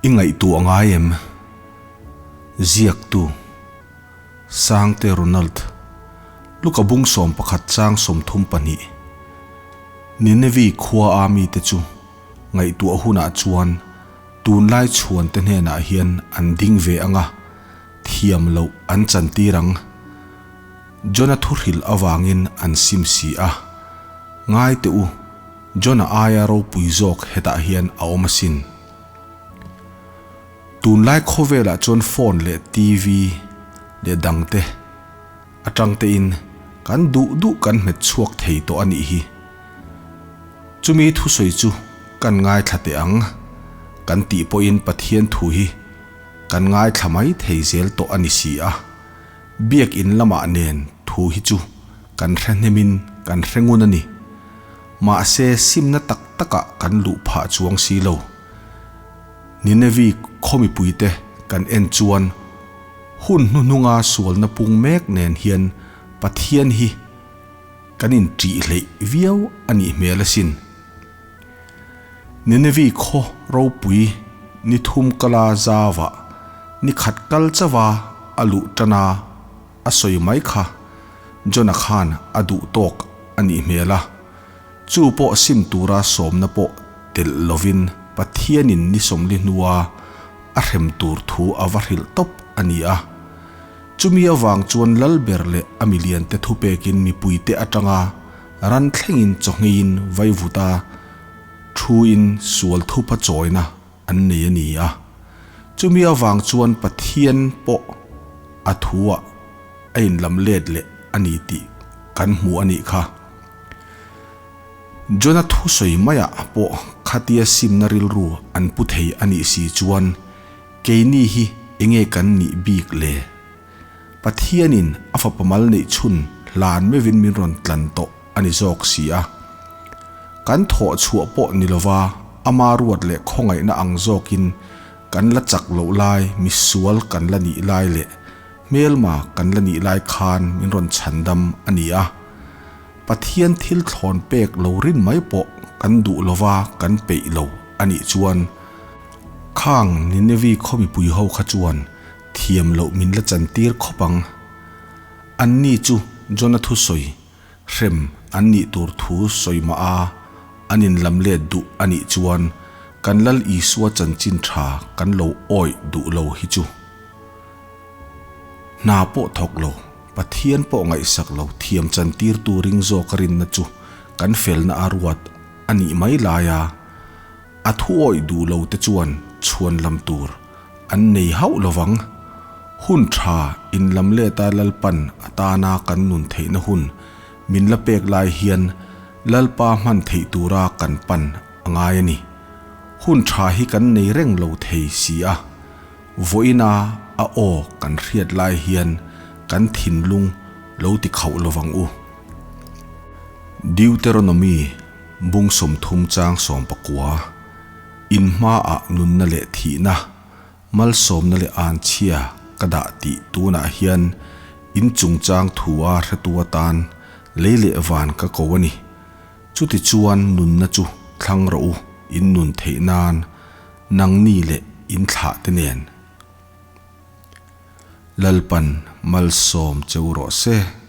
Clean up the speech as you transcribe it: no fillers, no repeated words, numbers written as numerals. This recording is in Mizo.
I ngaihtuah ngai em? Ziaktu, Sangte Ronald, Luka bung 11 chang 32, Ninevi khua a mite chu ngaihtuah hunah chuan tunlai chhuante hnenah hian an ding ve ang a, thiam loh an chantir ang. Jona thuhrilh avangin an sim si a, Ngai teh u, Jona aia ropui zawk hetah hian a awm asin. Tunlai khawvelah chuan phone leh TV leh dangte atang tein kan duh duh kan hmet chhuak thei tawh a nih hi. Chumi thusawi chu kan ngaithla teh ang kan tih pawhin Pathian thu hi kan ngaithla mai thei zel tawh a ni si a. Biakinn lamah nen thu hi chu kan hre hnemin kan hre ngun a ni. Mahse simna tak takah kan luh phah chuang si lo. Ninevi khaw mipuite kan en chuan hun hnuhnunga sualna pung mek nen hian Pathian hi kan inṭih hleih viau a nih hmel asin. Ninevi khaw ropui ni thum kala zauah ni khat kal chauha a luh tana a sawi mai kha Jona khan a duh tawk a nih hmel a, chu pawh sim tura sawmna pawh telh lovin Pathianin ni sawmli hnua a hrem tur thu a va hrilh tawp a ni a. Chumi avang chuan Lalber leh a miliante thupekin mipuite atanga ran thlengin chawhngeiin vaivuta thuin sual thupa chawina an nei a ni a. Chumi avang chuan Pathian pawh a thuah a inlam let leh a ni tih kan hmu a nih kha. Jona thusawi maiah pawh khatia simna rilru an pu thei a nih si chuan Keini hi enge kan nih bik le? Pathianin a fapa mal neih chhun hlan meuhin min rawn tlan tawh a ni zawk si a. Kan thawh chhuah pawh ni lova ama ruat leh khawngaihna ang zawkin kan la chak loh lai, misual kan la nih lai leh hmelma kan la nih lai khan min rawn chhandam a ni a. Pathian thil thlawn pek lo rin mai pawh kan duh lova kan peih lo a nih chuan Khang Ninevi khaw mipui ho kha chuan thiam loh min la chantir khawp ang. Anni chu Jona thusawi hrem an nih tur thu sawi mah a, an inlam let duh a nih chuan kan Lal Isua chanchin tha kan lo awih duh lo hi chu. Hna pawh thawk lo, Pathian pawh ngaihsak lo thiam chantirtu ring zawk a rinna chu kan felna a ruat a nih mai lai a, A thu awih duh lo te chuan chhuan lam tur an nei hauh lovang. Hun tha in lam leta Lalpan a tana kan nun theihna hun min la pek lai hian Lalpa hman theih tura kan pan a ngai a ni. Hun tha hi kan nei reng lo thei si a, vawiina a aw kan hriat lai hian kan thinlung lo ti khauh lovang u. Deuteronomy. Bung 30 chang 19, In hmaah nunna leh thihna, malsawmna leh anchhia ka dah tih tunah hian in chungchang thua hretu atan lei leh van ka ko a ni. Chutichuan nunna chu thlang rawh u, in nun theih nan nangni leh in thlah te nen. Lalpan malsawm che u rawh se.